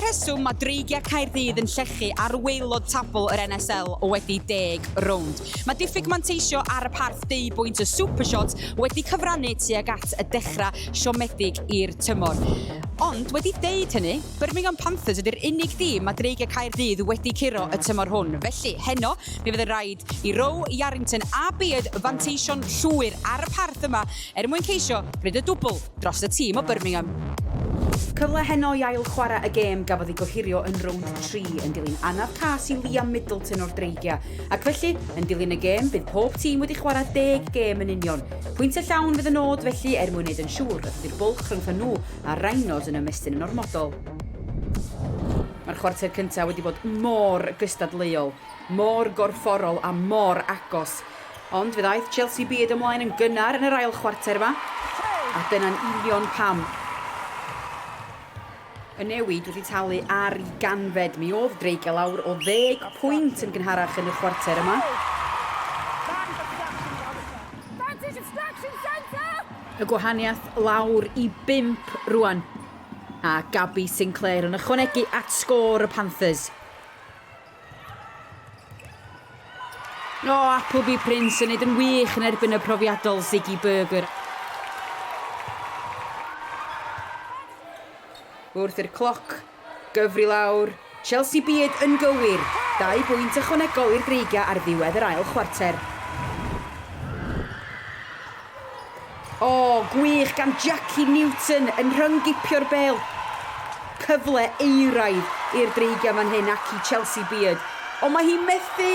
rheswm mae Dreigiau Caerdydd yn llechu ar waelod tabl yr NSL o wedi deg rownd. Mae diffyg manteisio ar y parth deubwynt y Supershot wedi cyfrannu tuag at y dechrau siomedig i'r tymor. Ond wedi deud hynny, Birmingham Panthers ydy'r unig dîm mae Dreigiau Caerdydd wedi curo y tymor hwn. Felly, heno, mi fydd yn rhaid i Rowe, Yarrington a Beard fanteisio'n llwyr ar y parth yma er mwyn ceisio gwneud y dwbl dros y tîm o Birmingham. Cyfle heno i ail-chwarae y gêm gafodd ei gohirio yn rownd 3 yn dilyn anaf cas i Liam Middleton o'r Dreigiau, ac felly, yn dilyn y gêm, bydd pob tîm wedi chwarae deg gêm yn union. Pwyntiau llawn fydd y nod felly er mwyn wneud yn siŵr nad ydy'r bwlch rhyngthon nhw a'r Rhinos yn ymestyn yn ormodol. Mae'r chwarter cyntaf wedi bod mor gystadleuol, mor gorfforol a mor agos. Ond fe ddaeth Chelsea Beard ymlaen yn gynnar yn yr ail chwarter yma, a dyna'n union pam. Y newid wedi talu ar i ganfed. Mi oedd Dreigiau lawr o ddeg pwynt yn gynharach yn y chwarter yma. Y gwahaniaeth lawr i bump rwan. A Gabby Sinclair yn ychwanegu at sgôr y Panthers. O, Appleby Prince yn neud yn wych yn erbyn y profiadol Ziggy Burger. Wrth i'r cloc gyfri lawr, Chelsea Beard yn gywir. Dau bwynt ychwanegol i'r Dreigiau ar ddiwedd yr ail chwarter. O, gwych gan Jackie Newton yn rhyng-gipio'r bêl. Cyfle euraidd i'r Dreigiau fan hyn ac i Chelsea Beard. Ond mae hi'n methu!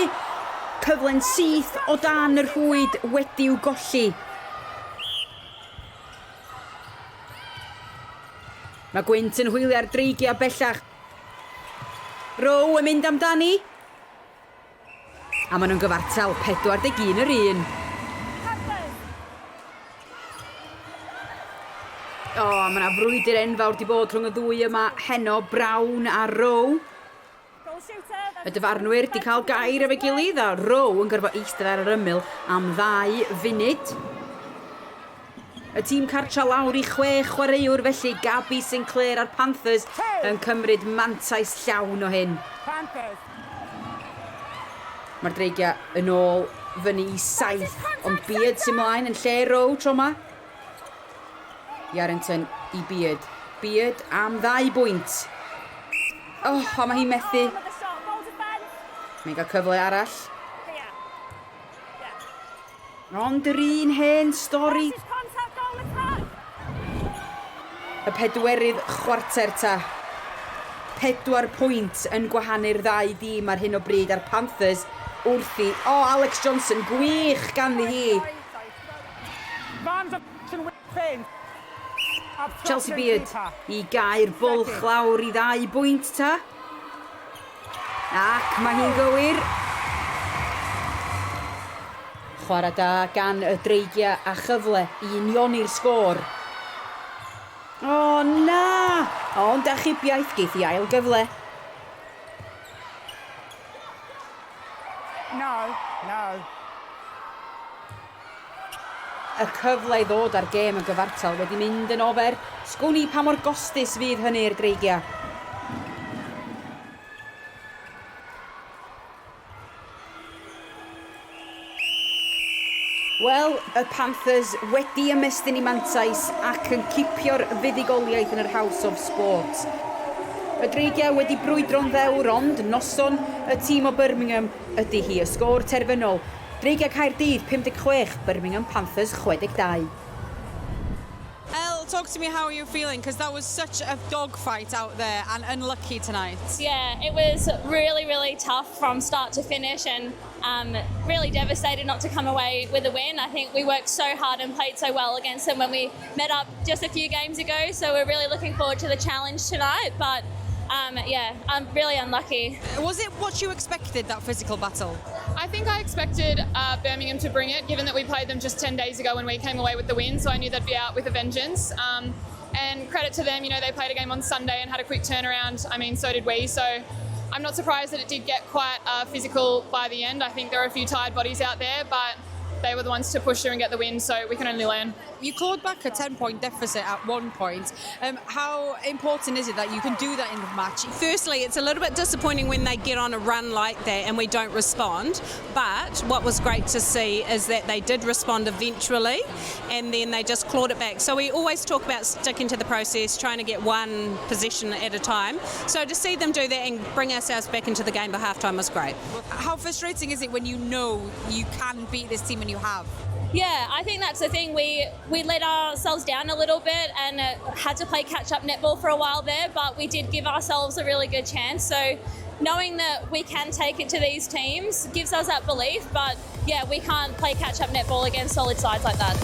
Cyfle'n syth o dan y rhwyd wedi'w golli. Mae gwynt yn hwylio'r Dreigiau bellach. Rowe yn mynd amdani. A maen nhw'n gyfartal, 41 yr un. O, oh, mae yna frwydr enfawr di bod rhwng y ddwy yma heno, Brown a Rowe. Y dyfarnwyr di cael gair efo'i gilydd a Rowe yn gorfod eistedd ar yr ymyl am ddau funud. Y tîm cartra lawr i chwe chwaraewr felly Gabby Sinclair a'r Panthers yn cymryd mantais llawn o hyn. Mae'r Dreigiau yn ôl fyny i saith, ond Beard sy'n mlaen yn lle Rowe tro yma. Yarrington i Beard. Beard am ddau bwynt. Oh, a mae hi'n methu. Mae'n cael cyfle arall. Ond yr un hen stori. Y pedwerydd chwarter ta. Pedwar pwynt yn gwahanu'r ddau dîm ar hyn o bryd a'r Panthers wrthi. O, oh, Alex Johnson, gwych ganddi hi. Chelsea Beard i gau'r bwlch lawr i ddau bwynt ta. Ac mae hi'n gywir. Chwarae da gan y Dreigiau a chyfle i unioni'r sgôr. O na! Ond achubiaeth geith i ail gyfle. No, no. Y cyfle i ddod â'r gêm yn gyfartal wedi mynd yn ofer. Sgwn i pa mor gostus fydd hynny i'r Dreigiau. Wel, y Panthers wedi ymestyn i mantais ac yn cipio'r fuddugoliaeth yn yr House of Sport. Y Dreigiau wedi brwydro'n ddewr ond noson y tîm o Birmingham ydy hi. Y sgôr terfynol, Dreigiau Caerdydd 56, Birmingham Panthers 62. Elle, talk to me, how are you feeling? Because that was such a dogfight out there and unlucky tonight. Yeah, it was really, really tough from start to finish and um, really devastated not to come away with a win. I think we worked so hard and played so well against them when we met up just a few games ago, so we're really looking forward to the challenge tonight. But um, yeah, I'm really unlucky. Was it what you expected, that physical battle? I think I expected uh, Birmingham to bring it, given that we played them just 10 days ago when we came away with the win, so I knew they'd be out with a vengeance. Um, and credit to them, you know, they played a game on Sunday and had a quick turnaround. I mean, so did we. So I'm not surprised that it did get quite uh, physical by the end. I think there are a few tired bodies out there, but They were the ones to push through and get the win, so we can only learn. You clawed back a 10-point deficit at one point. How important is it that you can do that in the match? Firstly, it's a little bit disappointing when they get on a run like that and we don't respond. But what was great to see is that they did respond eventually and then they just clawed it back. So we always talk about sticking to the process, trying to get one possession at a time. So to see them do that and bring ourselves back into the game by halftime was great. How frustrating is it when you know you can beat this team and you have? Yeah, I think that's the thing. We let ourselves down a little bit and had to play catch up netball for a while there, but we did give ourselves a really good chance. So knowing that we can take it to these teams gives us that belief. But yeah, we can't play catch up netball against solid sides like that.